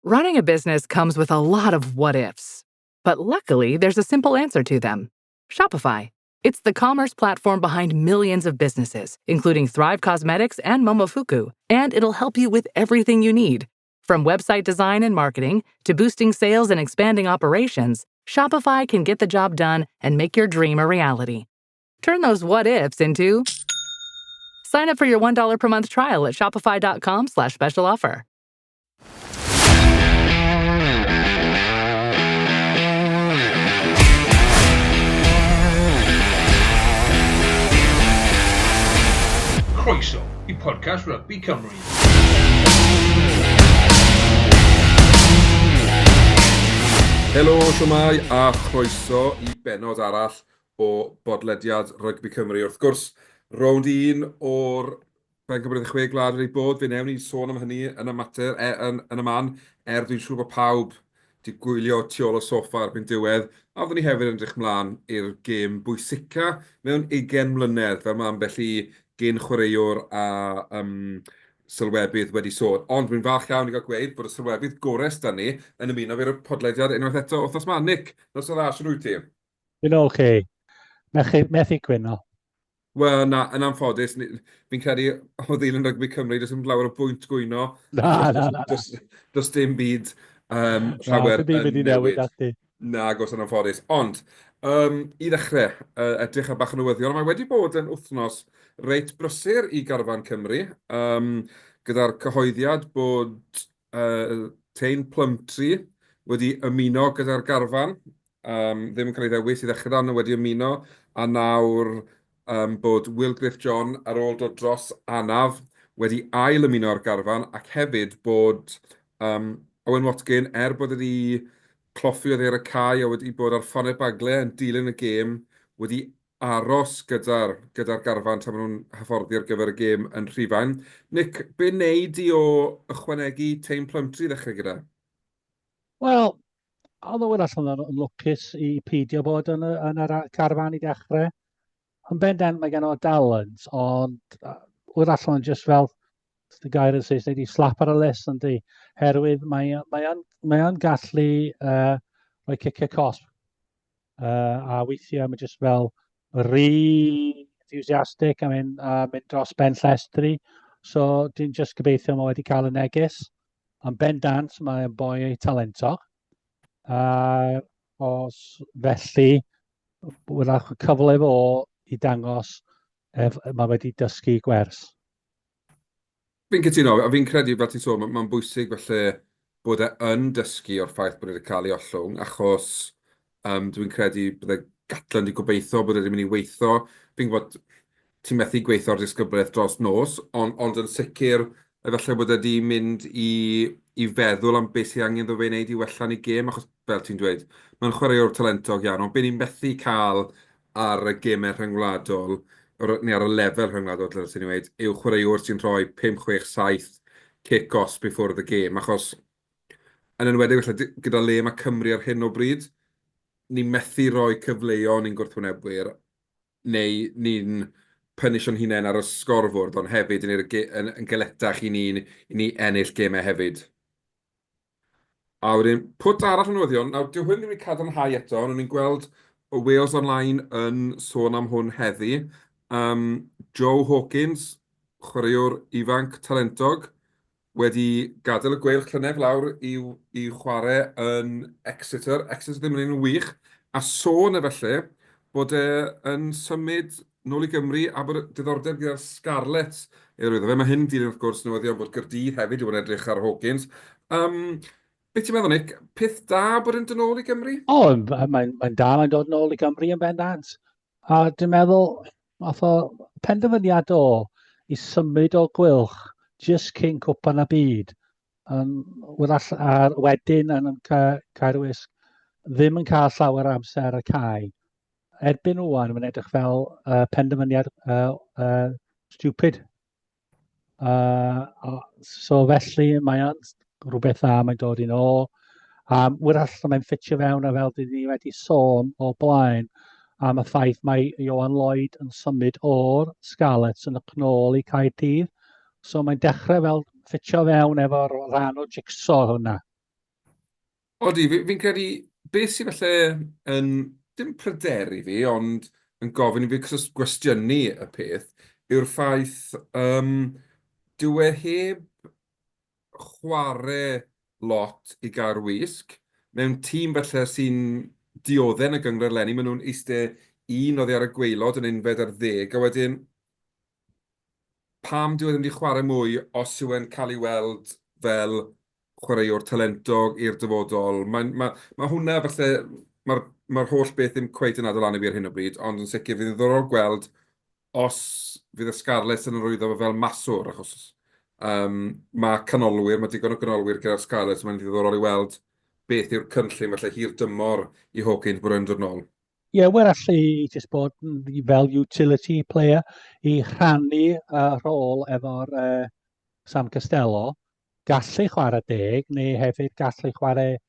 Running a business comes with a lot of what ifs. But luckily, there's a simple answer to them Shopify. It's the commerce platform behind millions of businesses, including Thrive Causemetics and Momofuku, and it'll help you with everything you need. From website design and marketing to boosting sales and expanding operations, Shopify can get the job done and make your dream a reality. Turn those what ifs into Sign up for your $1 per month trial at shopify.com slash special offer. Croeso i podcast Rugby Cymru. Helo, siwmai a chroeso i benod arall o bodlediad Rygbi Cymru. Wrth gwrs, rownd un o'r Bencampwriaeth y Chwe Gwlad wedi bod, fe wnewn ni sôn am hynny yn y mater, e, yn, yn y man, er dwi'n siŵr bod pawb wedi gwylio tu ôl y soffa erbyn diwedd, a fyddwn ni hefyd yn edrych mlaen i'r gêm bwysica mewn 20 mlynedd, fel mae ambell i gyn chwaraewr a um, sylwebydd wedi sôn. Ond dwi'n falch iawn i gael gweud bod y sylwebydd gorau 'da ni yn ymuno fi'r podlediad unwaith eto wythnos 'ma. Nick, nos dda, shwt wyt ti? Dwi'n oce. Methu, methu cwyno. Wel, na, yn anffodus, fi'n credu o ddilyn rygbi Cymru, does dim lawer o bwynt gwyno. Na, na, na. Does, does dim byd um, llawer na, yn newid. newid. Na, gos yn anffodus. Ond, um, i ddechrau, uh, edrych ar bach o newyddion, mae wedi bod yn wythnos reit brysur i garfan Cymru, um, gyda'r cyhoeddiad bod uh, Taine Plumtree wedi ymuno gyda'r garfan, um, ddim yn cael ei ddewis i ddechrau dan, wedi ymuno, a nawr um, bod Will Griff John ar ôl dod dros anaf wedi ail ymuno â'r garfan, ac hefyd bod um, Owen Watkin, er bod wedi cloffi oddi ar y cae a wedi bod ar ffonau bagle yn dilyn y gêm, wedi aros gyda'r gyda garfan tra maen nhw'n hyfforddi ar gyfer y gêm yn Rhufain. Nick, be wnei di o ychwanegu Taine Plumtree i ddechrau gyda? Wel, oedd o allan yn lwcus i peidio bod yn y, yn yr carfan i dechrau. Yn bendant mae gen o dalent, ond wyr allan yn just fel y gair yn Saesneg di slap ar y list yndi, herwydd mae, mae o'n, mae o'n gallu uh, rhoi ciciau cosb. Uh, a weithiau mae just fel rhy enthusiastic a mynd, a mynd dros ben llestri. So dwi'n just gobeithio mae wedi cael y neges. Yn bendant, mae'n boi talentog. A os felly, wrach y cyfle fo i dangos ef, mae wedi dysgu gwers. Fi'n cytuno, a fi'n credu, fel ti'n sôn, mae'n bwysig felly bod e yn dysgu o'r ffaith bod e wedi cael ei ollwng, achos um, dwi'n credu bydde Gatland wedi gobeithio bod e wedi mynd i weithio. Fi'n gwybod ti'n methu gweithio ar disgyblaeth dros nos, ond, ond yn sicr, efallai bod e wedi mynd i, i feddwl am beth sydd angen iddo fe wneud i wella yn ei gêm, achos fel ti'n dweud, mae'n chwaraewr talentog iawn, ond be ni'n methu cael ar y gemau rhyngwladol, neu ar y lefel rhyngwladol, dylwn i weud, yw chwaraewr sy'n rhoi 5, 6, 7 cic gosb i ffwrdd y gêm, achos yn enwedig felly gyda le mae Cymru ar hyn o bryd, ni'n methu rhoi cyfleon i'n gwrthwynebwyr, neu ni'n pynisio'n hunain ar y sgorfwrdd, ond hefyd yn, yn, yn galetach i ni, i ni ennill gemau hefyd. A wedyn, pwt arall o newyddion, nawr dyw hwn ddim wedi cadarnhau eto, ond o'n i'n gweld o Wales Online yn sôn am hwn heddi. Um, Joe Hawkins, chwaraewr ifanc talentog, wedi gadael y Gweilch llynedd lawr i, i chwarae yn Exeter. Exeter ddim yn un wych, a sôn efallai bod e yn symud nôl i Gymru a bod diddordeb gyda'r Scarlets ei arwyddo fe. Mae hyn yn dilyn wrth gwrs newyddion bod Gaerdydd hefyd wedi bod yn edrych ar Hawkins. Um, beth ti'n meddwl, Nick? Peth da bod yn dod nôl i Gymru? O, oh, mae'n mae da mae'n dod nôl i Gymru yn bendant. A dwi'n meddwl, math o penderfyniad o i symud o Gweilch jyst cyn Cwpan y Byd, yn wrach ar wedyn yn Caerwysg, ddim yn cael llawer amser y cae. Erbyn ŵan, mae'n edrych fel uh, penderfyniad uh, uh, stupid. Uh, so felly mae o'n rhywbeth dda, mae'n dod i'n ôl. Um, wrach mae'n ffitio fewn a fel dyn ni wedi sôn o blaen am y ffaith mae Ioan Lloyd yn symud o'r Scarlets yn y cnôl i Caerdydd. So mae'n dechrau fel ffitio fewn efo'r rhan o jigsaw hwnna. Odi, fi'n fi credu beth sydd falle yn, dim pryderu fi, ond yn gofyn i fi gwestiynu y peth, yw'r ffaith um, dyw e heb chwarae lot i Gaerwysg, mewn tîm falle sy'n dioddef yn y gynghrair eleni, maen nhw'n eistedd un oddi ar y gwaelod yn unfed ar ddeg, a wedyn pam dyw e ddim wedi chwarae mwy os yw e'n cael ei weld fel chwaraewr talentog i'r dyfodol? Mae'n, ma, ma hwnna falle, mae'r ma holl beth ddim cweit yn adael lan i fi ar hyn o bryd, ond yn sicr fydd yn ddiddorol gweld os fydd y Scarlets yn arwyddo fe fel maswr, achos um, mae canolwyr, mae digon o ganolwyr gyda'r Scarlets, mae'n ddiddorol i weld beth yw'r cynllun falle hir dymor i Hawkins bod e'n dod nôl. Ie, yeah, well, allu jyst bod fel utility player i rhannu uh, rôl efo'r uh, Sam Costello. Gallu chwarae deg, neu hefyd gallu chwarae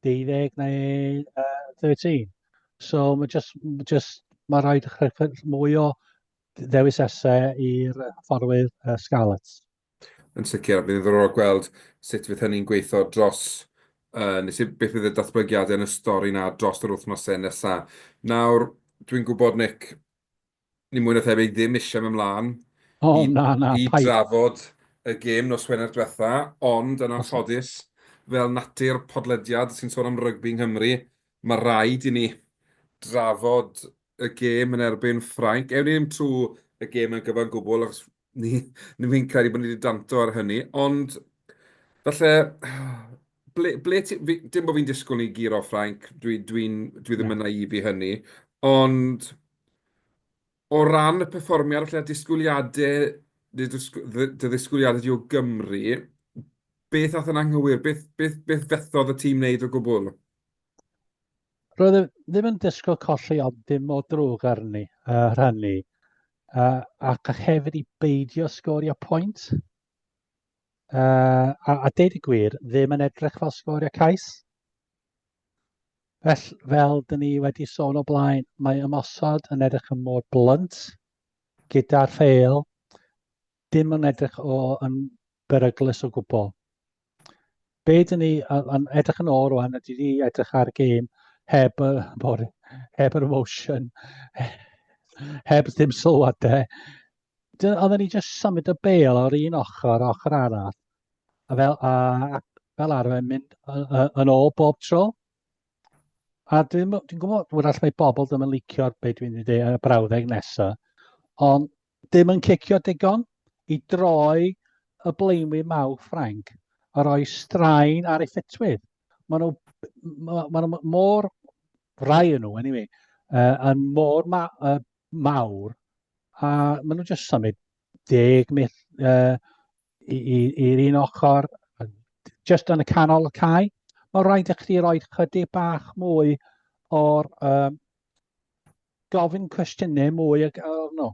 deuddeg neu uh, 13. So mae just, just mae rhaid mwy o ddewis esau i'r hyfforddwyr uh, Scarlets. Yn sicr, a bydd yn ddiddorol gweld sut fydd hynny'n gweithio dros, uh, neu sut beth fydd y datblygiadau yn y stori na dros yr wythnosau nesaf. Nawr, dwi'n gwybod, Nick, ni mwy na thebyg ddim eisiau mynd mlaen oh, i, na, na, i drafod y gêm nos Wener diwetha, ond yn anffodus, fel natur podlediad sy'n sôn am rygbi yng Nghymru, mae rhaid i ni drafod y gêm yn erbyn Ffrainc. Ewn ni ddim trwy y gêm yn gyfan gwbl, achos ni, ni fi'n credu bod ni wedi danto ar hynny, ond falle, ble, ble ti, fi, dim bod fi'n disgwyl i guro Ffrainc, dwi, dwi, dwi ddim yn naïf i hynny, ond o ran y perfformiad, falle disgwyliadau, dy ddisgwyliadau di o Gymru, beth ath yn anghywir? Beth, beth, beth fethodd y tîm wneud o gwbl? Roedd e ddim yn disgwyl colli ond dim o drwg arni, uh, rhannu, uh, ac hefyd i beidio sgorio pwynt. Uh, a, a deud y gwir, ddim yn edrych fel sgorio cais. Fell, fel dyn ni wedi sôn o blaen, mae ymosod yn edrych yn mor blunt gyda'r ffeil, dim yn edrych o yn beryglus o gwbl. Be dyn ni yn edrych yn ôl rwan, ydy ni edrych ar y gêm heb, y, bod, heb yr emotion, heb ddim sylwadau. Oedden ni jyst symud y bêl o'r un ochr, ochr arall, a fel, a, fel arfer mynd yn ôl bob tro. A dwi'n dwi gwybod, wrach mae bobl ddim yn licio'r beth dwi'n dweud y brawddeg nesaf, ond ddim yn cicio digon i droi y blaenwyr mawr Ffrainc a rhoi straen ar ei ffitwydd. Maen nhw, ma, ma nhw mor, rai yn nhw, anyway, uh, yn mor ma, uh, mawr, a maen nhw jyst symud 10 mill uh, i'r un ochr, just yn y canol y cae. Mae rhaid i chdi roi chydig bach mwy o'r um, gofyn cwestiynau mwy arno.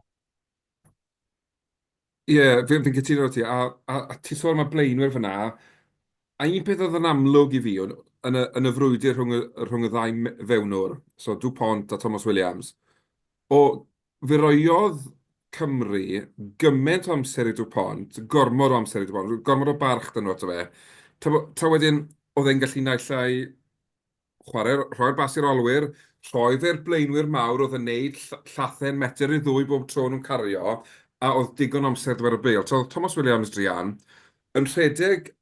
Ie, yeah, fi'n fi cytuno ti. A, a, a ti'n sôn am y blaenwyr fyna, a un peth oedd yn amlwg i fi yn y, yn y frwydr rhwng y, rhwng y ddau fewnwr, so Dupont a Thomas Williams, o, fe roiodd Cymru gymaint o amser i Dupont, gormod o amser i Dupont, gormod o barch dyn nhw ato fe. Ta, ta wedyn, oedd e'n gallu naill ai chwarae, rhoi'r bas i'r olwyr, rhoi fe'r blaenwyr mawr oedd yn neud llathen metr i ddwy bob tro nhw'n cario, a oedd digon o amser ar gyfer y bêl. So, Thomas Williams druan, yn rhedeg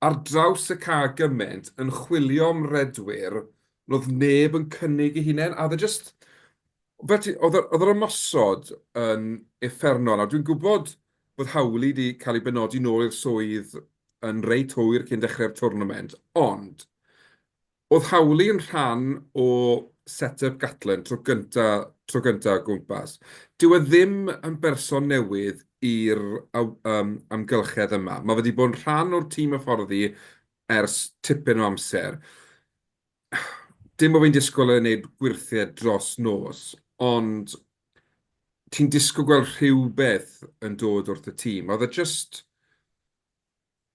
ar draws y ca gymaint, yn chwilio am redwyr, ond oedd neb yn cynnig ei hunain, a oedd e just... Fel ti, oedd yr ymosod yn uffernol. Nawr, dwi'n gwybod bod Howley wedi cael ei benodi nôl i'r swydd yn reit hwyr cyn dechrau'r twrnament, ond Oedd Howley yn rhan o set-up Gatland tro gynta, tro gynta o gwmpas. Dyw e ddim yn berson newydd i'r um, amgylchedd yma. Mae fe wedi bod yn rhan o'r tîm hyfforddi ers tipyn o amser. Dim bod fi'n disgwyl e wneud gwyrthiau dros nos, ond ti'n disgwyl gweld rhywbeth yn dod wrth y tîm. Oedd e just...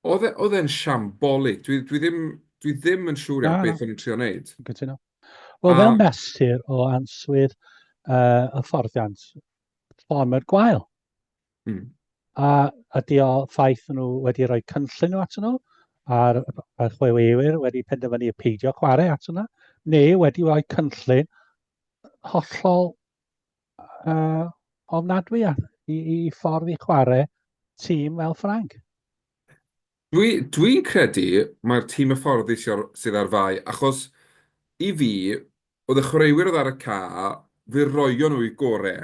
Oedd e, oedd e'n shambolic. Dwi, dwi, ddim, dwi ddim yn siŵr iawn beth o'n i'n trio wneud. Cytuno. Wel, fel mesur o answydd uh, hyfforddiant, fformer gwael. A ydy o ffaith nhw wedi rhoi cynllun nhw atyn nhw? a'r, a'r chwaraewyr wedi penderfynu peidio chwarae at yna, neu wedi rhoi cynllun hollol uh, ofnadwy i, i, i ffordd i chwarae tîm fel Ffrainc. Dwi, dwi'n credu mae'r tîm hyfforddi sydd ar fai, achos i fi, oedd y chwaraewyr oedd ar y ca, fe roion nhw eu gore.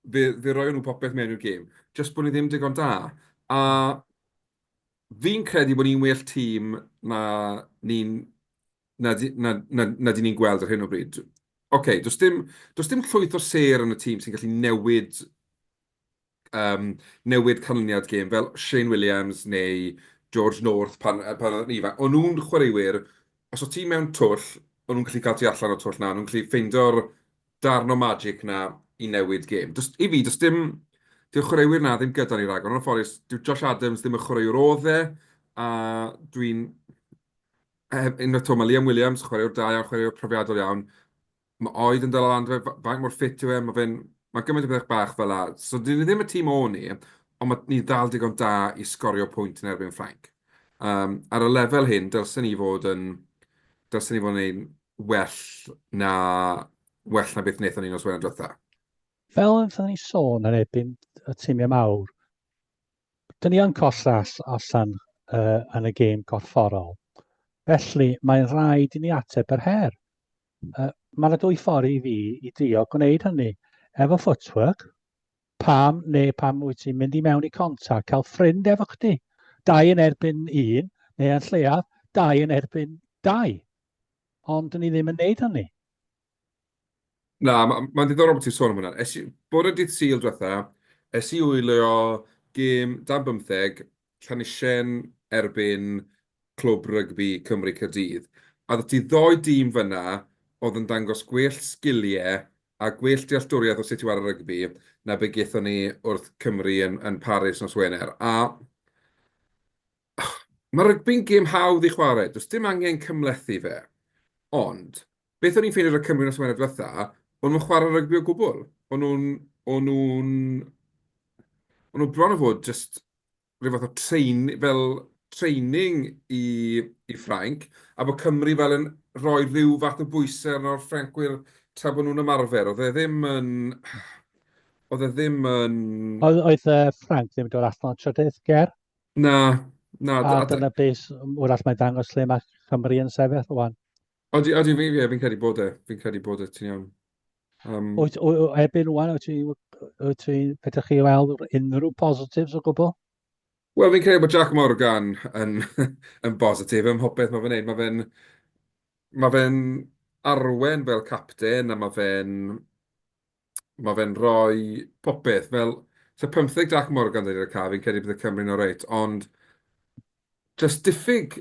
Fe, fe roion nhw popeth mewn i'r gêm, jyst bod ni ddim digon da. A fi'n credu bod ni'n well tîm na ni'n na, na, na, na dyn ni'n gweld ar hyn o bryd. Oce, does dim, does dim llwyth o sêr yn y tîm sy'n gallu newid um, newid canlyniad gêm, fel Shane Williams neu George North pan, pan oedd yn ifanc. O'n nhw'n chwaraewyr, os o ti mewn twll, o'n nhw'n gallu cael ti allan o'r twll na, o'n nhw'n gallu ffeindio'r darn o magic na i newid gêm. Does, I fi, does dim... Dyw'r chwaraewyr na ddim gyda ni ragor. Yn anffodus, dyw Josh Adams ddim y chwaraewr oedd e, a dwi'n... Unwaith 'to, mae Liam Williams, chwaraewr da iawn, chwaraewr profiadol iawn, Mae oed yn dala lan, faint mor ffit yw e, mae fe'n... Mae gymaint o bethau bach fel 'na. So, dyn ni ddim y tîm o'n ni, ond mae ni dal digon da i sgorio pwynt yn erbyn Ffrainc. Um, ar y lefel hyn, dylsen ni fod yn... Dylsen ni fod yn ein well na, well na beth wnaethon ni nos Wener diwetha. Fel wnaethon ni sôn yn erbyn y tîmiau mawr, dyn ni yn colli allan uh, yn y gêm gorfforol. Felly, mae'n rhaid i ni ateb yr her. Uh, mae yna dwy ffordd i fi i drio gwneud hynny. Efo footwork, pam neu pam wyt ti'n mynd i mewn i contact, cael ffrind efo chdi. Dau yn erbyn un, neu yn lleiaf, dau yn erbyn dau. Ond dyn ni ddim yn neud hynny. Na, mae'n ma ddiddorol bod ti'n sôn am hwnna. Es i, bore dydd Sul diwetha, es i wylio gêm dan bymtheg Llanisien erbyn Clwb Rygbi Cymru Caerdydd. A oedd ti ddou dîm fan'na oedd yn dangos gwell sgiliau a gwell dealltwriaeth o sut i ware rygbi na be gaethon ni wrth Cymru yn, yn Paris nos Wener. A mae rygbi'n gêm hawdd i chwarae, does dim angen cymhlethu fe. Ond, beth o'n i'n ffeindio 'da Cymru nos Wener diwetha, o'n nhw'n chwarae rygbi o gwbl. O'n nhw'n, o'n nhw'n, o'n nhw bron o fod jyst rhyw fath o train, fel training i, i Ffrainc, a bod Cymru fel yn rhoi rhyw fath o bwysau arno'r Ffrancwyr tra bod nhw'n ymarfer. Oedd e ddim yn... Oedd e ddim yn... Oedd, oedd uh, Ffrainc ddim yn dod allan o'r trydydd ger? Na, na. A dyna beth, wrach mae'n dangos lle mae Cymru yn sefyll rwan. Odi, odi, fi, ie, fi'n credu bod e. Fi'n credu bod e, ti'n iawn. Um, wyt, erbyn rwan, wyt ti'n, wyt ti'n, fedrwch chi weld unrhyw positives o gwbl? Wel, fi'n credu bod Jack Morgan yn, yn bositif ym mhopeth mae fe'n neud. Mae fe'n mae fe'n arwen fel capten a mae fe'n mae fe'n rhoi popeth. Fel, so 15 Jack Morgan dweud ar y ca, fi'n credu bydd y Cymru'n oreit, ond jyst diffyg...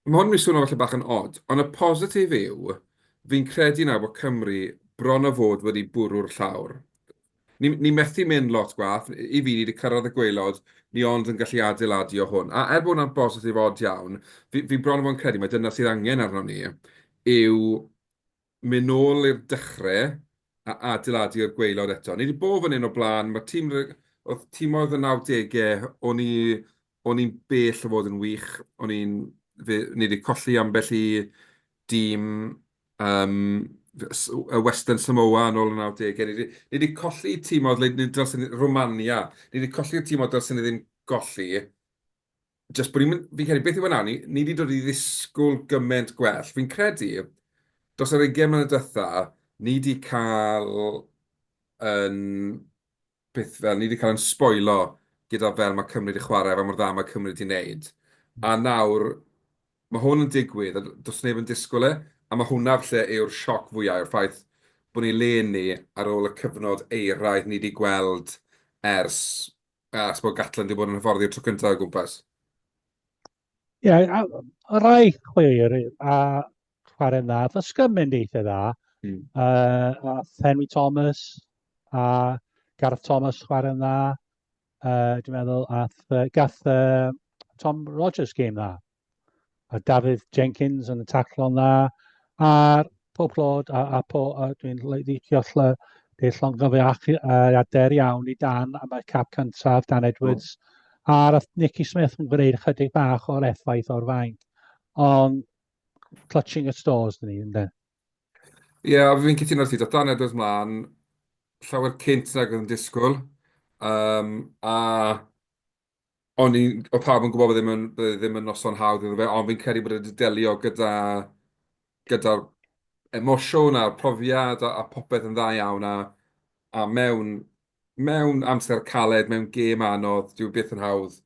Mae hwn yn mynd i swnio falle bach yn od, ond y positif yw, fi'n credu nawr bod Cymru bron a fod wedi bwrw'r llawr. Ni, ni methu mynd lot gwath, i fi, ni wedi cyrraedd y gwaelod, ni ond yn gallu adeiladu o hwn. A er bod hwnna'n bositif od iawn, fi, fi bron a bod yn credu mai dyna sydd angen arnon ni, yw mynd nôl i'r dechrau a adeiladu o'r gwaelod eto. Ni wedi bod fan hyn o blaen, mae tîm, oedd timoedd y 90au, o'n i, o'n i'n bell o fod yn wych, o'n i'n, fe, ni wedi colli ambell i dîm um, y Western Samoa yn ôl y 90au, ni wedi, ni wedi colli timoedd, le, ni dylsen ni, Romania, ni wedi colli'r timoedd dylsen ni ddim golli, jyst bod ni'n mynd... Fi'n credu, beth yw hwnna, ni, ni 'di dod i ddisgwyl gymaint gwell. Fi'n credu, dros yr ugain mlynedd diwetha, ni 'di cael yn beth fel, ni 'di cael yn sboilo gyda fel mae Cymru 'di chwarae, fel mor dda mae Cymru 'di wneud. A nawr, mae hwn yn digwydd, a does neb yn disgwyl e, a mae hwnna falle yw'r sioc fwyaf, yw'r ffaith bod ni le ni ar ôl y cyfnod euraidd ni 'di gweld ers A bod Gatland wedi bod yn hyfforddi'r tro cyntaf o gwmpas. Ie, yeah, a, a rai chwaraewyr a chwarae'n dda. Ath Ysgym mynd eitha dda. Mm. Uh, a Henry Thomas a Gareth Thomas chwarae'n dda. Uh, dwi'n meddwl, ath, uh, gath uh, Tom Rogers game dda. a Dafydd Jenkins yn y taclo'n dda, a'r pob clod, a, a, po, a dwi'n licio lle, deud llongyfarchiadau iawn i Dan am y cap cyntaf, Dan Edwards, oh. A nath Nicky Smith yn gwneud chydig bach o'r effaith o'r fainc. Ond clutching at straws dyn ni, ynddo? Ie, yeah, fi'n cytuno ti, dath Dan Edwards mlaen llawer cynt nag oedd yn disgwyl. Um, a o'n i, oedd pawb yn gwybod bod ddim yn, bod ddim yn noson hawdd iddo fe, ond fi'n credu bod e wedi delio gyda, gyda'r emosiwn a'r profiad a, a popeth yn dda iawn a, a mewn, mewn amser caled, mewn gêm anodd, dyw e byth yn hawdd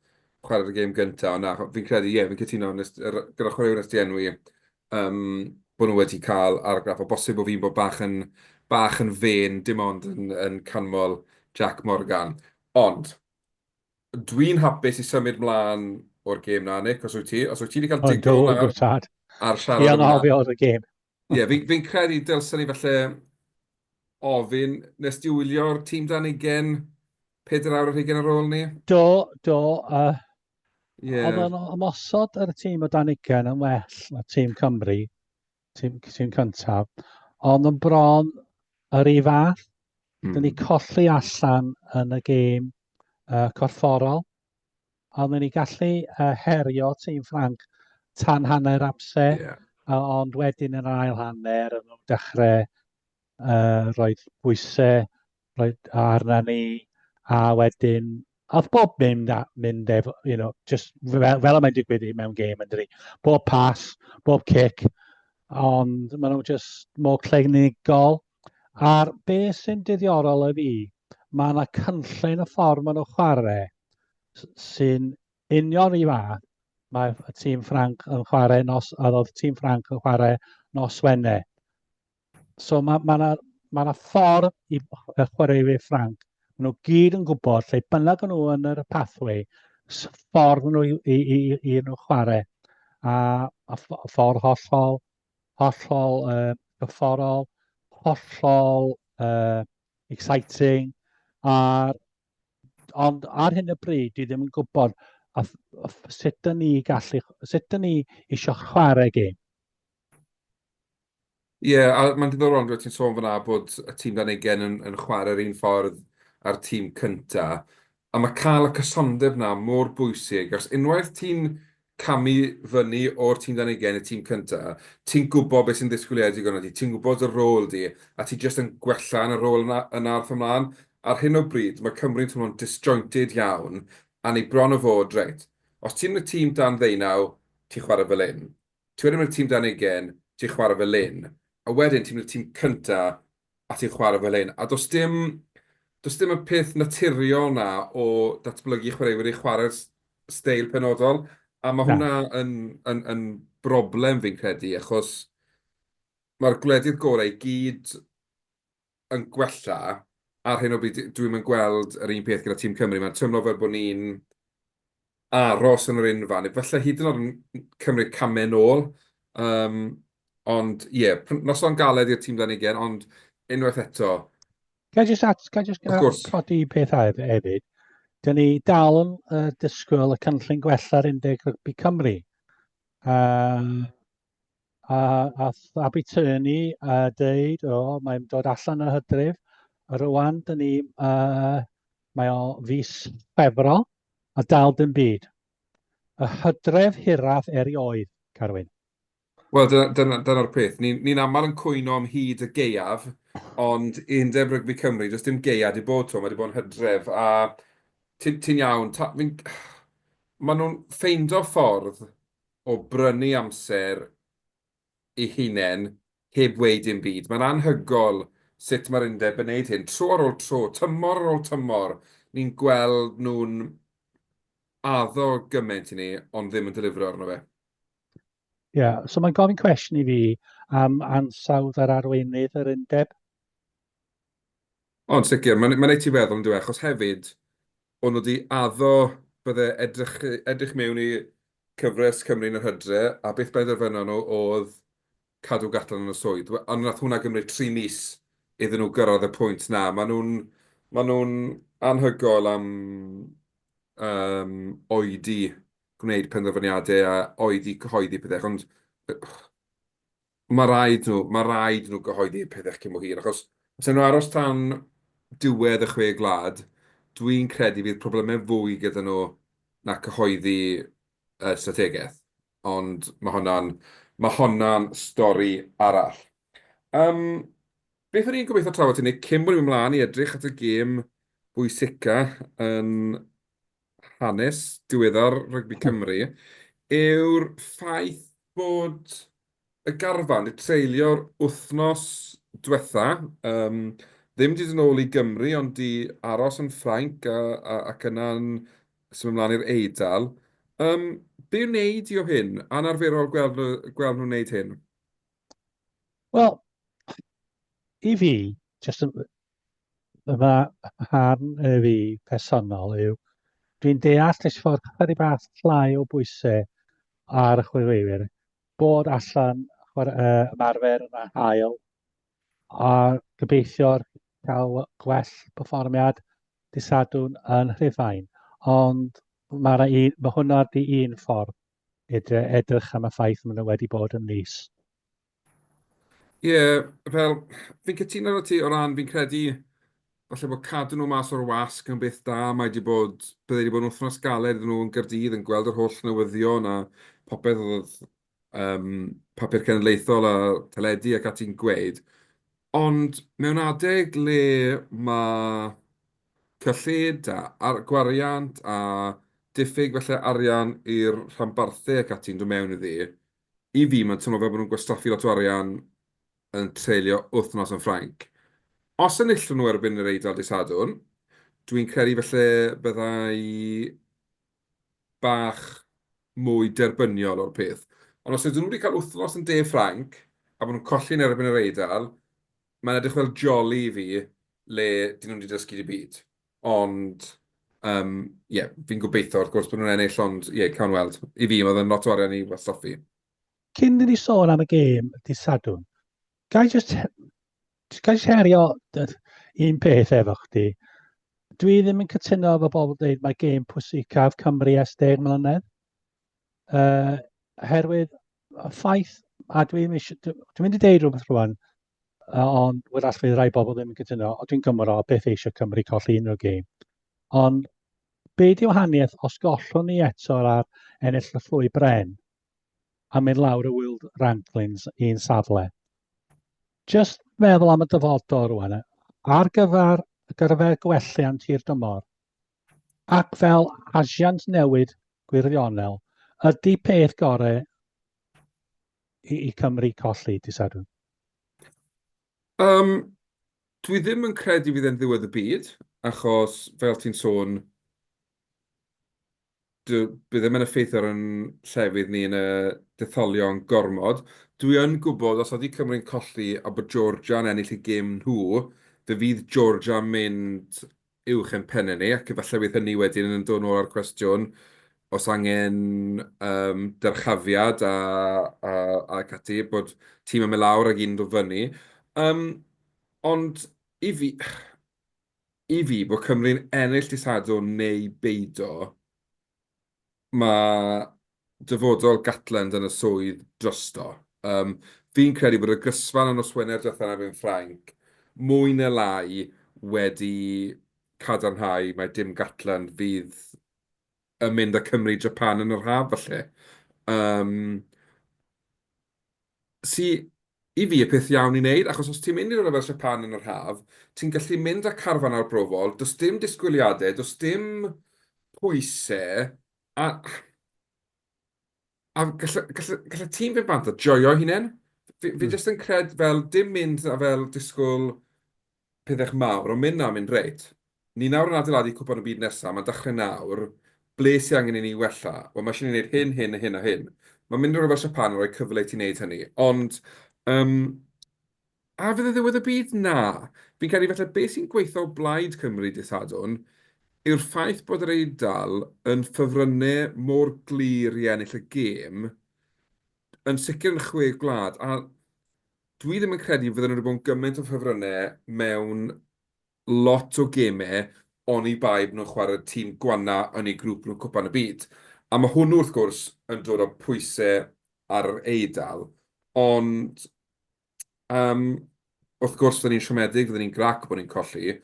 chwarae'r gêm gyntaf, ond na, fi'n credu, ie, fi'n cytuno, nes, gyda chwaraewyr nes di enwi, um, bod nhw wedi cael argraff, o bosib bod fi'n bod bach yn, bach yn fên, dim ond yn, yn canmol Jack Morgan. Ond, Dwi'n hapus i symud mlaen o'r gêm na, Nick, os wyt ti. Os wyt ti wedi cael digon ar, ar siarad Fi anghofio o'r gêm. Ie, yeah, fi'n fi credu dylsen ni falle ofyn, nes di wylio'r tîm dan ugen, 4 awr ar hugen ar ôl ni? Do, do. Uh, yeah. Oedd o'n ymosod ar y tîm o dan ugen yn well na tîm Cymru, tîm, tîm cyntaf, ond yn bron yr un fath. Mm. Dyn ni colli allan yn y gêm uh, corfforol, ond ni gallu uh, herio tîm Ffranc tan hanner amser, yeah. uh, ond wedyn yn yr ail hanner, yn nhw'n dechrau uh, rhoi bwysau roed arna ni, a wedyn oedd bob mynd, mynd efo, you know, just fel, fel y mae'n digwydd i mewn gêm yn dydi. Bob pass, bob kick, ond maen nhw just mor clinigol. A'r be sy'n diddiorol i fi, mae yna cynllun y ffordd maen nhw'n chwarae sy'n union i fath mae y tîm Ffranc yn chwarae nos, a oedd tîm Ffranc yn chwarae nos Wener. So mae ma yna ma na ffordd i chwaraewyr Ffranc. Maen nhw gyd yn gwybod lle bynnag nhw yn yr pathway, ffordd nhw i, i, i, i nhw chwarae. A, a ffordd hollol, hollol uh, gyfforol, hollol uh, exciting. A, ond ar hyn o bryd, dwi ddim yn gwybod a, a, sut dyn ni gallu, sut dyn ni eisiau chwarae gêm. Ie, a mae'n diddorol ond ti'n sôn fan'na bod y tîm dan ugain yn yn chwarae'r un ffordd â'r tîm cynta. A mae cael y cysondeb 'na mor bwysig, achos unwaith ti'n camu fyny o'r tîm dan ugain i'r tîm cynta, ti'n gwybod beth sy'n ddisgwyliedig arno ti, ti'n gwybod dy rôl di, a ti jyst yn gwella yn y rôl yna yna wrth ymlaen. Ar hyn o bryd, mae Cymru'n teimlo'n disjointed iawn, a ni bron o fod, reit, os ti'n yn y tîm dan ddeunaw, ti'n chwarae fel hyn. Ti wedyn mynd i'r tîm dan ugain, ti'n chwarae fel hyn. A wedyn ti'n mynd i'r tîm cynta a ti'n chwarae fel hyn. A does dim, does dim y peth naturiol 'na o datblygu chwaraewyr i chwarae'r steil penodol. A mae hwnna yn, yn, yn broblem fi'n credu, achos mae'r gwledydd gorau i gyd yn gwella. Ar hyn o bryd, dwi'm yn gweld yr un peth gyda tîm Cymru. Mae'n teimlo fel bod ni'n aros yn yr unfan, neu falle hyd yn oed yn cymryd camau nôl. Um, ond ie, yeah, noson galed i'r tîm dan ugain, ond unwaith eto... Ga i just, at, ga i just codi peth hefyd? Dyn ni dal yn uh, disgwyl y cynllun gwella'r Undeg Rygbi Cymru. Uh, a ath Abi Turney a deud, o, mae'n dod allan y hydref. A rwan, dyn ni, uh, mae o fis Chwefro, a dal dim byd. Y hydref hiraf erioed, Carwyn. Wel, dyna, dyna, dyna'r peth. Ni'n ni aml yn cwyno am hyd y gaeaf, ond i Undeb Rygbi Cymru, does dim gaeaf 'di bod 'to, mae 'di bod yn hydref, a ti'n ti iawn, ta, fi'n, maen nhw'n ffeindo ffordd o brynu amser eu hunain heb weud dim byd. Mae'n anhygoel sut mae'r undeb yn wneud hyn. Tro ar ôl tro, tymor ar ôl tymor, ni'n gweld nhw'n addo gymaint i ni, ond ddim yn delifro arno fe. Ie, yeah, so mae'n gofyn cwestiwn i fi am ansawdd yr arweinydd yr undeb. Ond sicr, mae'n ma neud ti feddwl yn dyw e, achos hefyd, o'n nhw wedi addo bydde edrych, edrych mewn i cyfres Cymru yn yr hydre, a beth benderfynon nhw oedd cadw Gatland yn y swydd. Ond nath hwnna gymryd 3 mis iddyn nhw gyrraedd y pwynt na. Maen nhw'n ma nhw'n anhygoel am um, oedi gwneud penderfyniadau a oedi cyhoeddi pethau, ond Mae rhaid nhw, mae rhaid nhw gyhoeddi y pethau cyn bo hir, achos os nhw'n aros tan diwedd y Chwe Gwlad, dwi'n credu fydd problemau fwy gyda nhw na cyhoeddi y strategaeth. Ond mae honna'n mae honna'n stori arall. Um, beth o'n i'n gobeithio trafod hynny cyn bod ni'n mynd mlaen i edrych at y gêm bwysica yn hanes diweddar rygbi Cymru yw'r ffaith bod y garfan wedi treulio'r wythnos diwetha, um, ddim wedi dod yn ôl i Gymru, ond di aros yn Ffrainc a, a, ac yna'n symud ymlaen i'r Eidal. Um, be wneud i o hyn? Anarferol gweld, gweld nhw'n wneud hyn. Wel, i fi, jyst yn, fy mharn fi personol yw, dwi'n deall nes fod chydig bach llai o bwysau ar y chwaraewyr, bod allan chwarae, uh, ymarfer yn hael a gobeithio cael gwell perfformiad dydd Sadwrn yn Rhufain. Ond mae, un, mae hwnna di un ffordd edrych am y ffaith maen nhw wedi bod yn Nice. Ie, yeah, fel, fi'n cytuno efo ti o ran, fi'n credu falle bod cadw nhw mas o'r wasg yn beth da, mae wedi bod, bydde wedi bod yn wythnos galed iddyn nhw yn Gaerdydd yn gweld yr holl newyddion a popeth oedd um, papur cenedlaethol a teledu ac ati'n gweud. Ond mewn adeg le mae cyllid a ar gwariant a diffyg falle arian i'r rhanbarthau ac ati'n dod mewn iddi, i fi mae'n teimlo fel bod nhw'n gwastraffu lot o arian yn treulio wythnos yn Ffrainc. Os enillwn nhw erbyn yr Eidal dydd Sadwrn, dwi'n credu falle byddai bach mwy derbyniol o'r peth. Ond os ydyn nhw wedi cael wythnos yn De Ffrainc a bod nhw'n colli yn erbyn yr Eidal, mae'n edrych fel jolly i fi le dyn nhw'n wedi dysgu dim byd. Ond, um, ie, yeah, fi'n gobeithio wrth gwrs bod nhw'n ennill, ond ie, yeah, cawn weld. I fi, mae fe'n lot o arian i wastraffu. Cyn i ni sôn am y gêm dydd Sadwrn, ga i just, ga i just herio un peth efo chdi. Dwi ddim yn cytuno efo bobl dweud mae gêm pwysicaf Cymru ers 10 mlynedd. Uh, herwydd y ffaith, a dwi'n dwi mynd i deud rhywbeth rwan, ond wrach fydd rai bobl ddim yn cytuno, ond dwi'n Gymro, beth eisiau Cymru colli unrhyw gêm. Ond be di wahaniaeth os gollwn ni eto ar ennill y llwy bren a mynd lawr y World Rankings un safle? Just meddwl am y dyfodol rwan, ar gyfer, gyfer gwelliant hir dymor, ac fel asiant newid gwirionel, ydy peth gorau i, i Cymru colli dydd Sadwrn? Um, dwi ddim yn credu fydd e'n ddiwedd y byd, achos fel ti'n sôn, bydd ddim yn effeithio ar yn llefydd ni yn y detholion gormod. Dwi yn gwybod os ydy Cymru'n colli a bod Georgia yn ennill eu gêm nhw, fe fydd Georgia yn mynd uwch ein pennau ni, ac efallai bydd hynny wedyn yn dod nôl â'r cwestiwn os angen um, dyrchafiad a, a, ac ati, bod tîm yn mynd lawr ac un yn dod fyny. Um, ond i fi, i fi, bod Cymru'n ennill dydd Sadwrn neu beido, mae dyfodol Gatland yn y swydd drosto. Um, fi'n credu bod y gysfan yn nos Wener diwethaf yn erbyn Ffrainc mwy neu lai wedi cadarnhau mai dim Gatland fydd yn mynd â Cymru i Japan yn yr haf falle. Um, sy i fi y peth iawn i wneud, achos os ti'n mynd i rywle fel Japan yn yr haf, ti'n gallu mynd â carfan arbrofol, does dim disgwyliadau, does dim pwysau, a, a gall, gall, gall y tîm fynd bant a joio hunain. Fi, fi mm. jyst yn cred fel dim mynd a fel disgwyl pethau mawr, ond mynd na mynd reit. Ni nawr yn adeiladu cwpan y byd nesaf, mae'n dechrau nawr, ble sy'n angen i ni wella? Wel, mae eisiau ni wneud hyn, hyn, hyn a hyn. Mae'n mynd i rywle fel Japan yn rhoi cyfle i ti wneud hynny. Ond, um, a fydd e ddiwedd y byd? Na. Fi'n credu falle beth sy'n gweithio o blaid Cymru dydd Sadwrn yw'r ffaith bod yr Eidal yn ffefrynnau mor glir i ennill y gêm, yn sicr yn chwe gwlad, a dwi ddim yn credu fydden nhw wedi bod yn gymaint o ffefrynnau mewn lot o gemau oni bai bod nhw'n chwarae'r tîm gwanna yn eu grŵp nhw Cwpan y Byd. A mae hwnnw wrth gwrs yn dod â pwysau ar yr Eidal, ond um, wrth gwrs fydden ni'n siomedig, fydden ni'n grac bod ni'n colli,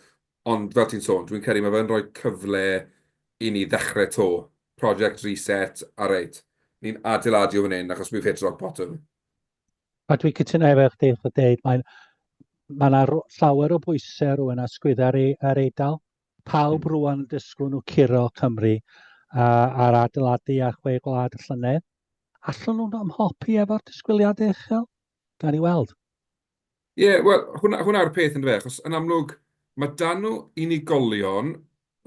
ond fel ti'n sôn, dwi'n credu mae fe'n rhoi cyfle i ni ddechrau to. Project Reset, a reit, ni'n adeiladu o fan hyn achos we've hit rock bottom. A dwi'n cytuno efo chdi wrth dweud, mae'n mae yna llawer o bwysau rwan a sgwydda ar, ei, ar Eidal. Pawb rwan yn disgwyl nhw curo Cymru a'r adeiladu ar chwe gwlad y llynedd. Allwn nhw'n ymhopi efo'r disgwyliadau uchel? Gawn ni weld. Ie, yeah, wel, hwnna, hwnna yw'r peth yn dweud, achos yn amlwg, mae dan nhw unigolion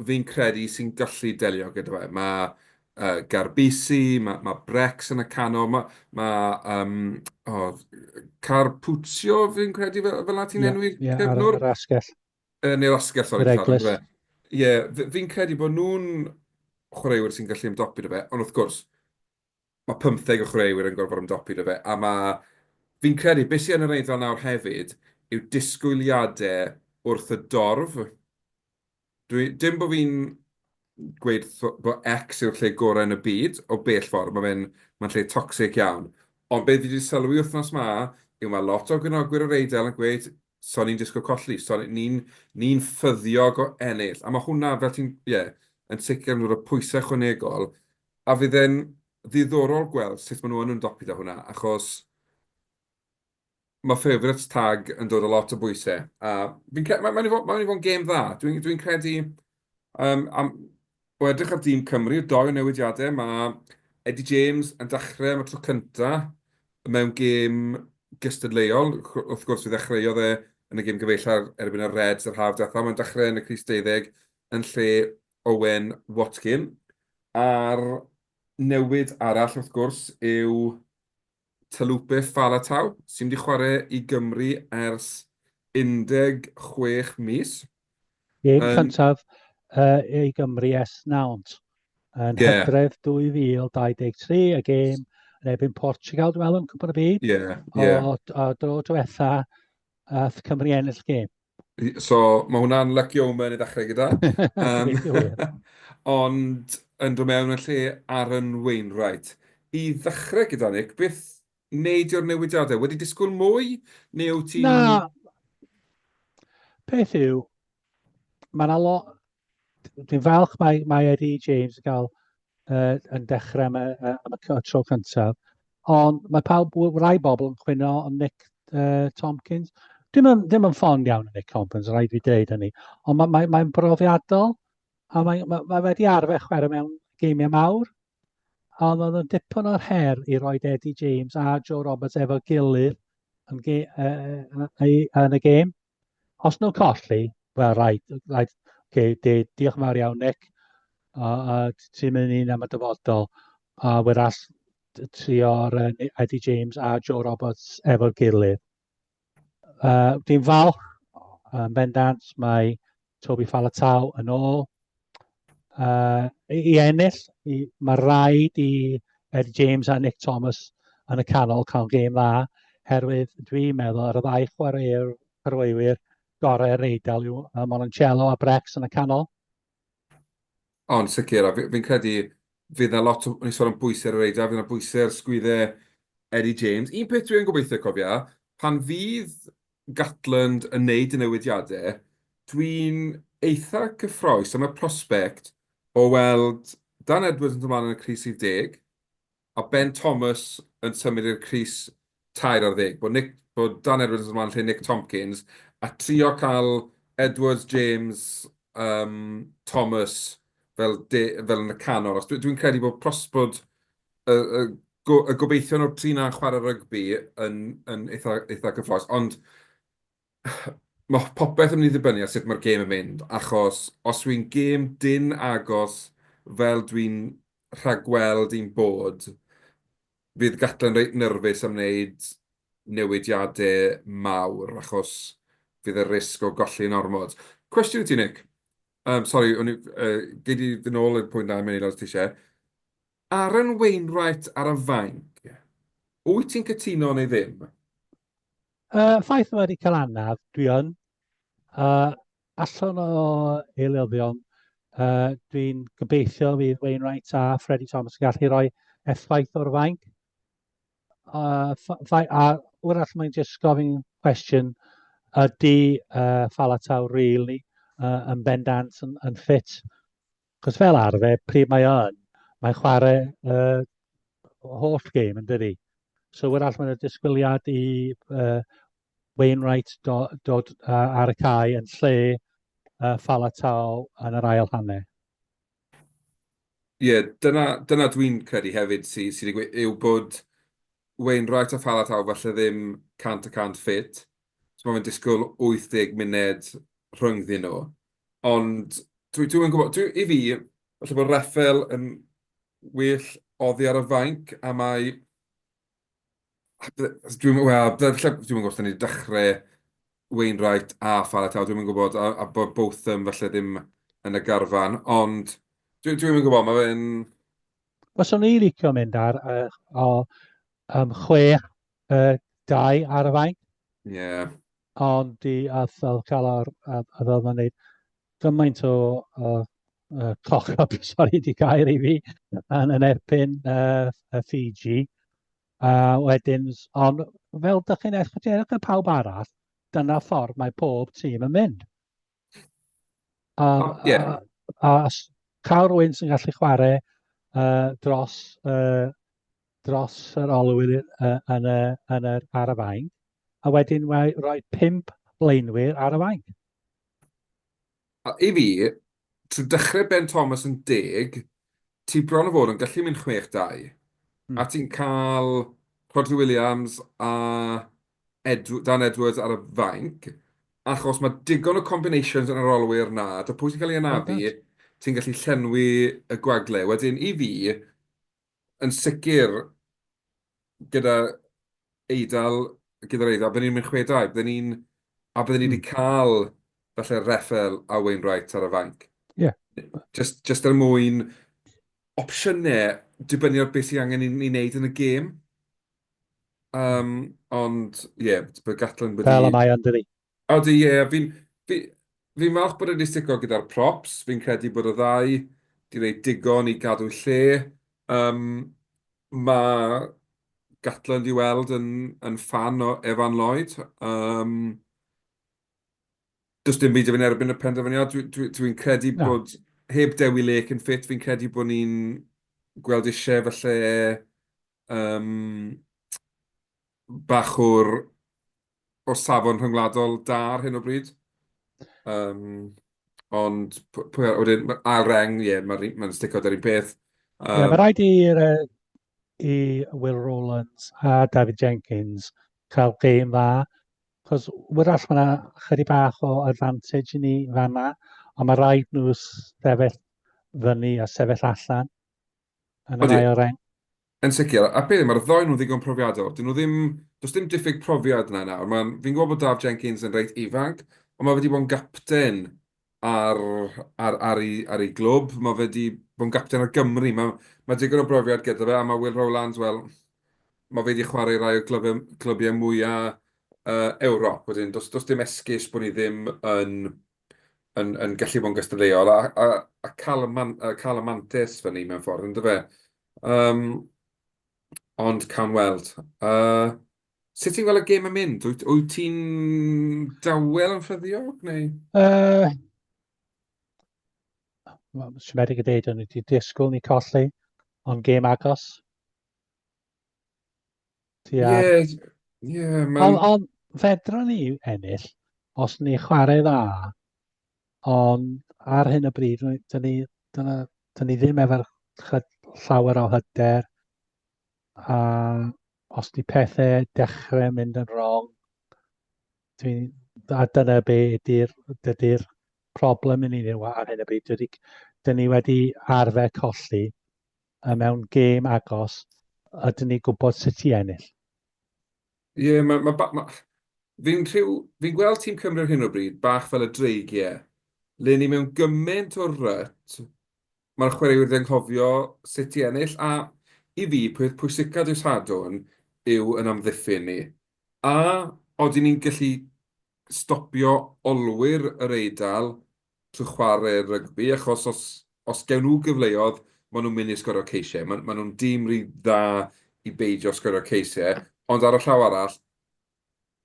fi'n credu sy'n gallu delio gyda fe. Mae uh, Garbisi, mae, mae Brex yn y canol, mae, mae um, oh, Carpuzio fi'n credu fel, fel na ti'n yeah, enwi'r yeah, cefnwr? Ar, ar asgell. Uh, neu'r asgell, sori. Yr Eglwys. Ie, yeah, fi'n credu bod nhw'n chwaraewyr sy'n gallu ymdopi 'da fe, ond wrth gwrs, mae pymtheg o chwaraewyr yn gorfod ymdopi 'da fe, a mae... Fi'n credu, beth sy'n yn yr Eidal nawr hefyd, yw disgwyliadau wrth y dorf. Dwi... Dim bod fi'n gweud bod X yw'r lle gorau yn y byd, o bell ffordd, mae fe'n mae'n lle toxic iawn. Ond be fi wedi sylwi wythnos 'ma yw mae lot o gefnogwyr yr Eidal yn gweud, so ni'n disgwyl colli, so ni'n ni'n ffyddiog o ennill. A mae hwnna, fel ti'n, ie, yn sicr yn dod â pwysau ychwanegol, a fydd e'n ddiddorol gweld sut maen nhw yn ymdopi 'da hwnna, achos mae favourites tag yn dod â lot o bwysau, a fi'n cre-... Mae'n mynd i fod, mae'n mynd i fod yn gêm dda. Dwi'n dwi'n credu, um, am, o edrych ar dîm Cymru, doi o newidiadau, mae Eddie James yn dechrau am y tro cynta mewn gêm gystadleuol. Wrth gwrs, fe ddechreuodd e yn y gêm gyfeillgar erbyn y Reds yr haf diwethaf. Mae'n dechrau yn y crys deuddeg yn lle Owen Watkin. A'r newid arall, wrth gwrs, yw Taulupe Faletau, sy'n mynd i chwarae i Gymru ers 16 mis. Gêm cyntaf uh, i Gymru ers Nawnt. Yn yeah. Hydref 2023, y gêm yn erbyn Portugal, dwi'n meddwl, yn Cwpan y Byd. Yeah, yeah. O, o dro diwetha, ath Cymru ennill gêm. So mae hwnna'n lucky omen i ddechrau gyda. Um, ond yn dod mewn yn lle Aaron Wainwright. I ddechrau gyda Nick, beth wneud o'r newidiadau? Wedi disgwyl mwy? Neu wyt ti'n... Na. Peth yw, mae yna lot... Dwi'n falch mae, mae Eddie James yn cael uh, yn dechrau am y, am y tro cyntaf. Ond mae pawb, rai bobl yn cwyno am Nick uh, Tompkins. Dim yn, ddim yn ffond iawn o Nick Tompkins, rhaid fi dweud hynny. Ond mae'n mae, mae brofiadol a mae, mae, mae wedi arfer chwarae mewn geimiau mawr. Ond oedd yn dipyn o'r her i roi Eddie James a Joe Roberts efo gilydd yn, ge, uh, uh, yn y gêm. Os nhw'n colli, wel, rhaid, rhaid, okay, de, diolch yn fawr iawn, Nick. A, a ti'n mynd un am y dyfodol. A whereas trio'r uh, Eddie James a Joe Roberts efo'r gilydd. Uh, dwi'n falch yn bendant mae Toby Faletau yn ôl uh, i, i ennill. I, mae rhaid i Eddie James a Nick Thomas yn y canol cael gêm dda, herwydd dwi'n meddwl ar y ddau chwaraewr, chwaraewyr gorau'r Eidal yw uh, Mononcello a Brex yn y canol. Ond sicr, a fi'n credu fydd 'na lot o... O'n i'n sôn am bwysau ar yr Eidal, fydd 'na bwysau ar sgwyddau Eddie James. Un peth dwi yn gobeithio, cofia, pan fydd Gatland yn wneud y newidiadau, dwi'n eitha cyffroes am y prospect o weld Dan Edwards yn dod mlaen yn y crys rhif deg, a Ben Thomas yn symud i'r crys 13. Bod, Nick, bod Dan Edwards yn dod mlaen lle Nick Tompkins, a trio cael Edwards, James, um, Thomas fel, de, fel yn y canol. Os dwi'n dwi credu bod pros, bod y, y, go, y gobeithion o'r tri na'n chwarae rygbi yn, yn eitha, eitha cyffroes. Ond mae popeth yn mynd i ddibynnu ar sut mae'r gêm yn mynd, achos os yw'n gêm dynn agos fel dwi'n rhagweld i'n bod, fydd Gatland reit nyrfus am wneud newidiadau mawr, achos fydd y risg o golli'n ormod. Cwestiwn i ti, Nick. Um, sorry, o'n i, uh, gei di fynd nôl i'r pwynt na am munud os ti eisiau. Aaron Wainwright ar y fainc, wyt ti'n cytuno neu ddim? Uh, ffaith mae wedi cael anaf, dwi yn. Uh, allan o eilyddion, uh, dwi'n gobeithio fydd Wainwright a Freddie Thomas yn gallu rhoi effaith o'r fainc. Uh, a wrach mae'n just gofyn cwestiwn, ydy uh, Falatau really uh, yn bendant yn, yn ffit? Cos fel arfer, pryd mae o yn, Mae'n chwarae holl gêm yn dydi. So wrach mae'n y disgwyliad i Wainwright dod do, ar y cae yn lle Falatau yn yr ail hanner. Ie, yeah, dyna, dyna dwi'n credu hefyd sy'n sy digwydd, yw bod Wainwright a Falatau falle ddim 100% ffit. So mae'n disgwyl 80 munud rhyngddyn nhw. Ond dwi, dwi'n gwybod, dwi, i fi, falle bod Reffel yn well oddi ar y fainc, a mae... Dwi'n, wel, falle, dwi'm yn gwybod os dan ni 'di dechrau Wainwright a Faletau, dwi'm yn gwybod, a, a bod both them falle ddim yn y garfan, ond dwi, dwi'm yn gwybod, mae fe'n... Fyswn i'n licio mynd ar uh, o, um, 6, 2 ar y fainc. Ie. Yeah. Ond i a fel cael ar, a, a fel mae'n neud gymaint o, o uh, cock-up, sorry di gair i fi, yn, yn erbyn uh, Fiji. A wedyn, ond fel dych chi'n edrych edrych ar pawb arall, dyna ffordd mae pob tîm yn mynd. A, oh, yeah. a, a cael rhywun sy'n gallu chwarae uh, dros, uh, dros yr olwyr uh, yn y, yn yr, ar y fainc, a wedyn rhoi pump blaenwyr ar y fainc. A i fi, trwy dechrau Ben Thomas yn deg, ti bron o fod yn gallu mynd 6-2. A ti'n cael Rhodri Williams a Edw Dan Edwards ar y fainc, achos mae digon o combinations yn yr olwyr 'na, da pwy sy'n cael ei anafu, ti'n gallu llenwi y gwagle. Wedyn, i fi, yn sicr, gyda Eidal, gyda'r Eidal, bydden ni'n mynd 6-2, bydden ni'n... A bydden ni wedi cael falle Reffel a Wainwright ar y fainc. Ie. Just, just er mwyn opsiynau, dibynnu ar beth sydd angen i ni wneud yn y gêm. Um, ond, ie, yeah, bod Gatland wedi... Fel y mae o'n dydi. Odi, ie, fi'n fi, fi'n falch bod e wedi stico gyda'r props. Fi'n credu bod y ddau wedi gwneud digon i gadw lle. Um, mae Gatland i weld yn, yn ffan o Evan Lloyd. Um, does dim byd yn erbyn y penderfyniad. Dwi'n dwi, dwi credu no. bod heb Dewi Lake yn ffit, fi'n credu bod ni'n gweld eisiau falle um, bach o'r o safon rhyngwladol da ar hyn o bryd. Um, ond pwy wedyn, ail reng, ie, yeah, mae'n ma stico dy'r un peth. Um, yeah, mae rhaid i'r i Will Rowlands a David Jenkins cael gêm dda, cos wrach mae yna chydig bach o advantage i ni fanna, ond mae rhaid nhw sefyll fyny a sefyll allan yn yr ail reng. Yn sicr, a peth yw, mae'r ddou nhw'n ddigon profiadol. Dyn nhw ddim... Does dim diffyg profiad yna nawr. Mae'n... Fi'n gwybod bod Daf Jenkins yn reit ifanc, ond mae fe wedi bod yn gapten ar, ar, ar, ei, ar ei glwb. Mae fe wedi bod yn gapten ar Gymru. Mae, mae digon o brofiad gyda fe, a mae Will Rowlands, wel, mae fe wedi chwarae i rai o glybiau, clybiau mwyaf uh, Ewrop. Wedyn, does, does dim esgus bod ni ddim yn, yn, yn gallu bod yn gystadleuol a, a, a cael, y man, a cael y mantais fyny mewn ffordd, ynddo fe? Um, ond cawn weld. Uh, sut ti'n gweld y gêm yn mynd? Wyt, wyt ti'n dawel yn ffyddiog, neu? Uh, Siomedig y deud, o'n i wedi disgwyl ni colli, ond gêm agos. Ie, ie, mae'n... Ond on, fedrwn ni ennill os ni chwarae dda, ond ar hyn o bryd, dyn ni, dyna, dyn ni ddim efo'r llawer o hyder, a os di pethau dechrau mynd yn wrong, dwi'n, a dyna be ydy'r dydy'r problem i ni ar hyn o bryd. Dydy, dyn ni wedi arfer colli, a mewn gêm agos, ydyn ni gwybod sut i ennill. Ie, yeah, mae... Ma, ma, fi'n rhyw... Fi'n gweld tîm Cymru ar hyn o bryd bach fel y dreigiau. Le ni mewn gymaint o rut, mae'r chwaraewyr wedi anghofio sut i ennill, a i fi, peth pwysica dydd Sadwrn yw yn amddiffyn ni. A odyn ni'n gallu stopio olwyr yr Eidal trwy chwarae rygbi, achos os, os gewn nhw gyfleoedd, maen nhw'n mynd i sgorio ceisiau. Maen, maen nhw'n dîm rhy dda i beidio sgorio ceisiau, ond ar y llaw arall,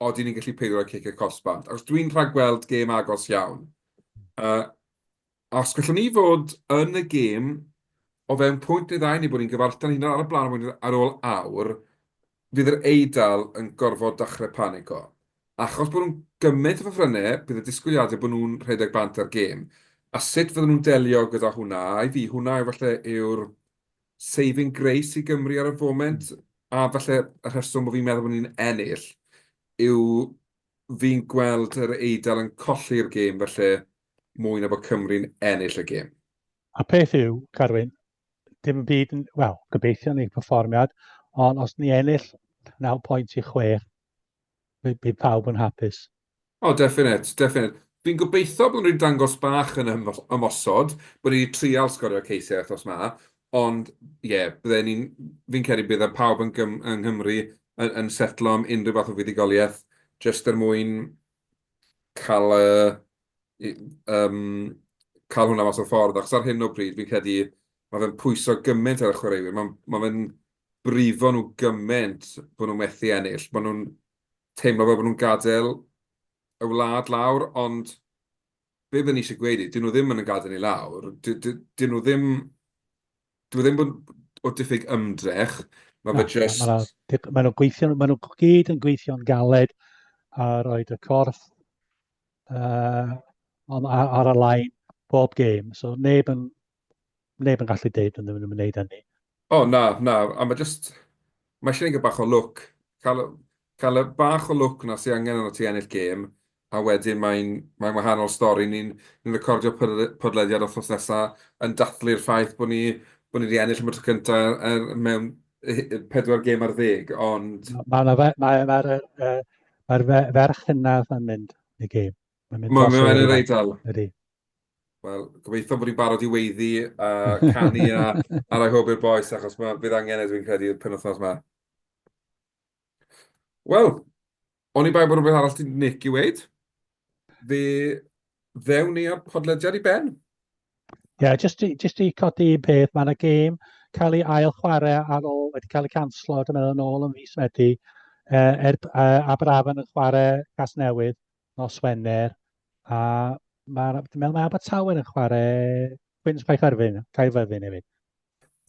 odyn ni'n gallu peidio rhoi ciciau cosb bant. Achos dwi'n rhagweld gêm agos iawn. Uh, os gallwn ni fod yn y gêm o fewn pwynt neu ddau neu bod ni'n gyfartal hyd yn oed ar y blaen am bwynt ar ôl awr, fydd yr Eidal yn gorfod dechrau panico. Achos bod nhw'n gymaint o ffefrynnau, bydd y disgwyliadau bod nhw'n rhedeg bant â'r gêm. A sut fydden nhw'n delio gyda hwnna? A i fi, hwnna yw falle yw'r saving grace i Gymru ar y foment, a falle y rheswm bod fi'n meddwl bod ni'n ennill yw fi'n gweld yr Eidal yn colli'r gêm falle mwy na bod Cymru'n ennill y gêm. A peth yw, Carwyn, dim byd yn, wel, gobeithio ni perfformiad, ond os ni ennill 9 pwynt i 6, bydd pawb yn hapus. O, definite, definite. Fi'n gobeithio bod nhw'n dangos bach yn ymosod, bod ni wedi trial sgorio ceisiau wythnos 'ma, ond ie, yeah, bydden ni'n... Fi'n credu bydd pawb yn Gym yng Nghymru yn, yn setlo am unrhyw fath o fuddugoliaeth, jyst er mwyn cael y, um, cael hwnna mas o'r ffordd, achos ar hyn o bryd fi'n credu mae fe'n pwyso gymaint ar y chwaraewyr, mae ma fe'n brifo nhw gymaint bod nhw'n methu ennill, maen nhw'n teimlo fel bod nhw'n gadael y wlad lawr, ond be fydden ni eisiau gweud yw, dyn nhw ddim yn gadael ni lawr, dyn nhw ddim, dyw e ddim bod o diffyg ymdrech, mae fe just... Maen nhw'n gweithio, maen nhw gyd yn gweithio'n galed a roed y corff uh, on, ar, ar y lain bob gêm, so neb yn, neb yn gallu deud yn ddim yn wneud hynny. O, oh, na, na, a mae just... Mae eisiau gwneud bach o lwc. Cael, cael y bach o lwc na sy'n angen arno ti ennill gêm, a wedyn mae'n mae wahanol stori. Ni'n ni recordio podlediad wythnos nesaf yn dathlu'r ffaith bod ni, bod ni wedi ennill am y tro cyntaf er, mewn pedwar gêm ar ddeg, ond... Mae'r ma, ma, ma, ma, ma ferch hynaf yn mynd i gêm. Mae'n mynd dros Mae'n yr Eidal. Ydy. Wel, gobeithio bod ni'n barod i weiddi a canu a, a rhoi hwb i'r boes, achos mae, bydd angen e, dwi'n credu, y penwythnos yma. Wel, oni bai bod rhywbeth arall ti'n Nick i weud, fe ddewn ni ar podlediad i ben. Ie, yeah, just, i, just i codi un peth, mae yna gêm cael ei ail chwarae ar ôl, wedi cael ei canslo, dwi'n meddwl, yn ôl yn fis Medi, uh, er, uh, Aberafan yn chwarae Casnewydd nos Wener, a mae'r, dwi'n meddwl mae Abertawe yn chwarae Quins Caerfyrddin, Caerfyrddin hefyd.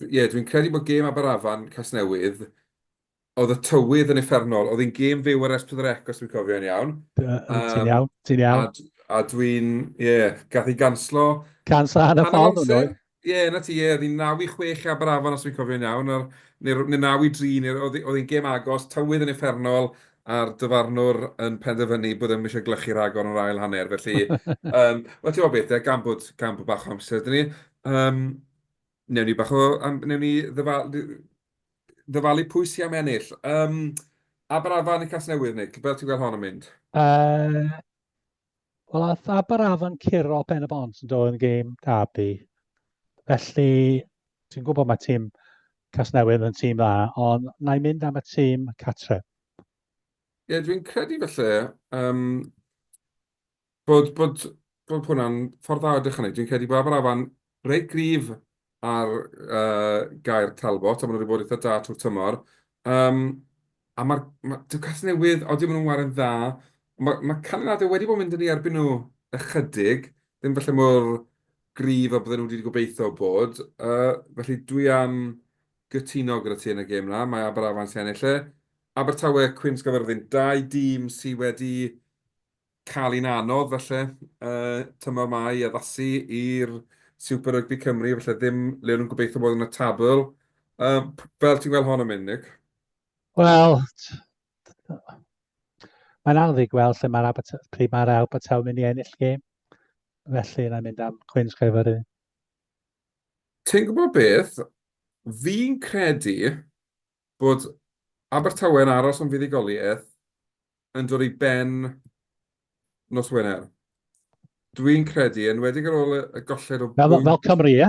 Ie, yeah, dwi'n credu bod gêm Aberafan Casnewydd Oedd y tywydd yn uffernol. Oedd hi'n gêm fyw ar S4C, os dwi'n cofio'n iawn. Ti'n iawn, ti'n iawn. A, a dwi'n, ie, yeah, gath ei ganslo. Canslo hanner ffordd nhw'n dweud. Ie, na ti, ie, oedd hi'n 9 i 6 Aberafan, os dwi'n cofio'n iawn, ar, neu, neu 9 i 3, neu oedd hi'n gêm agos, tywydd yn uffernol, a'r dyfarnwr yn penderfynu bod e'n eisiau glychu rhagor yn yr ail hanner. Felly, um, wel, ti'n gwybod beth, e, gan bod, gan bod bach o amser dyn ni, um, newn ni bach o, um, newn ni ddyfal, ddyfalu pwy sy am ennill. Um, Aberafan neu Casnewydd, Nick? Fel ti'n gweld hon yn mynd? Uh, Wel, ath Aberafan curo Pen y Bont yn dod yn gêm derby. Felly, ti'n gwybod mae tîm Casnewydd yn tîm dda, ond na i mynd am y tîm catre. Ie, yeah, dwi'n credu felly, um, bod, bod, bod hwnna'n ffordd dda o edrych arni. Dwi'n credu bod Aberafan reit gryf ar uh, gair Talbot, a maen nhw wedi bod eitha da trwy'r tymor. Um, a mae'r ma, dyw Casnewydd, o dim nhw'n ware'n dda, mae, mae canlyniadau wedi bod yn mynd yn ei erbyn nhw ychydig, ddim falle mor gryf a bydden nhw wedi gobeithio bod. Uh, felly dwi am gytuno gyda ti yn y gêm na, mae Aberafan sy'n ennill e. Abertawe, Cwins Gaerfyrddin, dau dîm sydd wedi cael hi'n anodd falle uh, tymor ma i addasu i'r Super Rugby Cymru, falle ddim le nhw'n gobeithio bod yn y tabl. Um, fel ti'n gweld hon yn mynd, Nick? Wel, mae'n anodd i gweld lle mae'r Abertawe, pryd mae'r Abertawe mynd i ennill gêm. Felly, yna'n mynd am Cwins Caerfyrddin. Ti'n gwybod beth? Fi'n credu bod Abertawe yn aros am fuddugoliaeth yn dod i ben nos Wener. Dwi'n credu, yn enwedig ar ôl y golled o... Fel, fel Cymru, ie?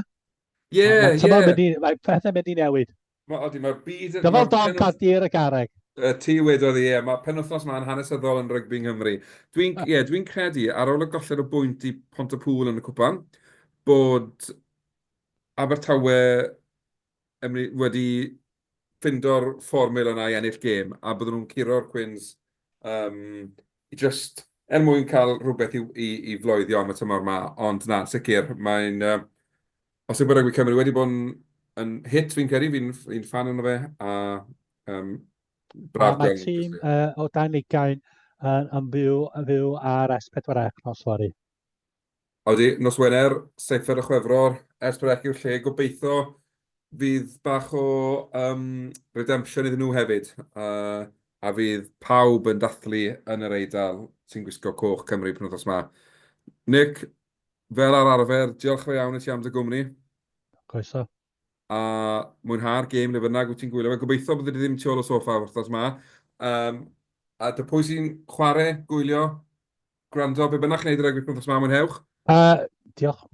Ie, ie. Mae pethau'n mynd i newid. Mae, odi, mae'r byd... Dyfal dom cael dir y garreg. Y ti wedodd i, ie. Mae penwythnos ma'n hanesyddol yn rygbi yng Nghymru. Dwi'n ie, dwi'n credu, ar ôl y golled o bwynt i Pontypool yn y cwpan, bod Abertawe wedi ffindo'r fformula yna i ennill gêm, a bydden nhw'n curo'r Cwins um, i just er mwyn cael rhywbeth i, i, i floeddio am y tymor yma. Ond na, sicr, mae'n... Uh, os yw bod Rygbi Cymru wedi bod yn yn hit fi'n credu, fi'n fi fan yno fe, a um, braf A mae tîm o dan ugain yn, yn fyw, yn fyw ar S4C nos fory. Odi, nos Wener, seithfed o Chwefror, S4C yw'r lle, gobeithio fydd bach o um, redemption iddyn nhw hefyd, uh, a fydd pawb yn dathlu yn yr Eidal sy'n gwisgo coch Cymru penwythnos 'ma. Nick, fel ar arfer, diolch yn iawn i ti am dy gwmni. Croeso. A mwynha'r gêm le bynnag wyt ti'n gwylio fe. Gobeithio byddi di ddim tu ôl y soffa wythnos 'ma. Um, a dy pwy sy'n chwarae, gwylio, gwrando, be bynnag chi'n neud yr rygbi wythnos 'ma, mwynhewch. Diolch.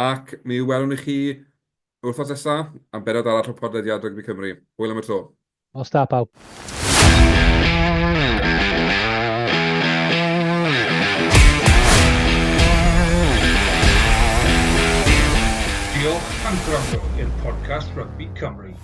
Ac mi welwn ni chi wythnos nesa am bennod arall o podlediad Rygbi Cymru. Hwyl am y tro. Nos da pawb. Diolch am gwrando i'r podcast Rygbi Cymru.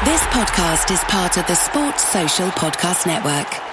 This podcast is part of the Sports Social Podcast Network.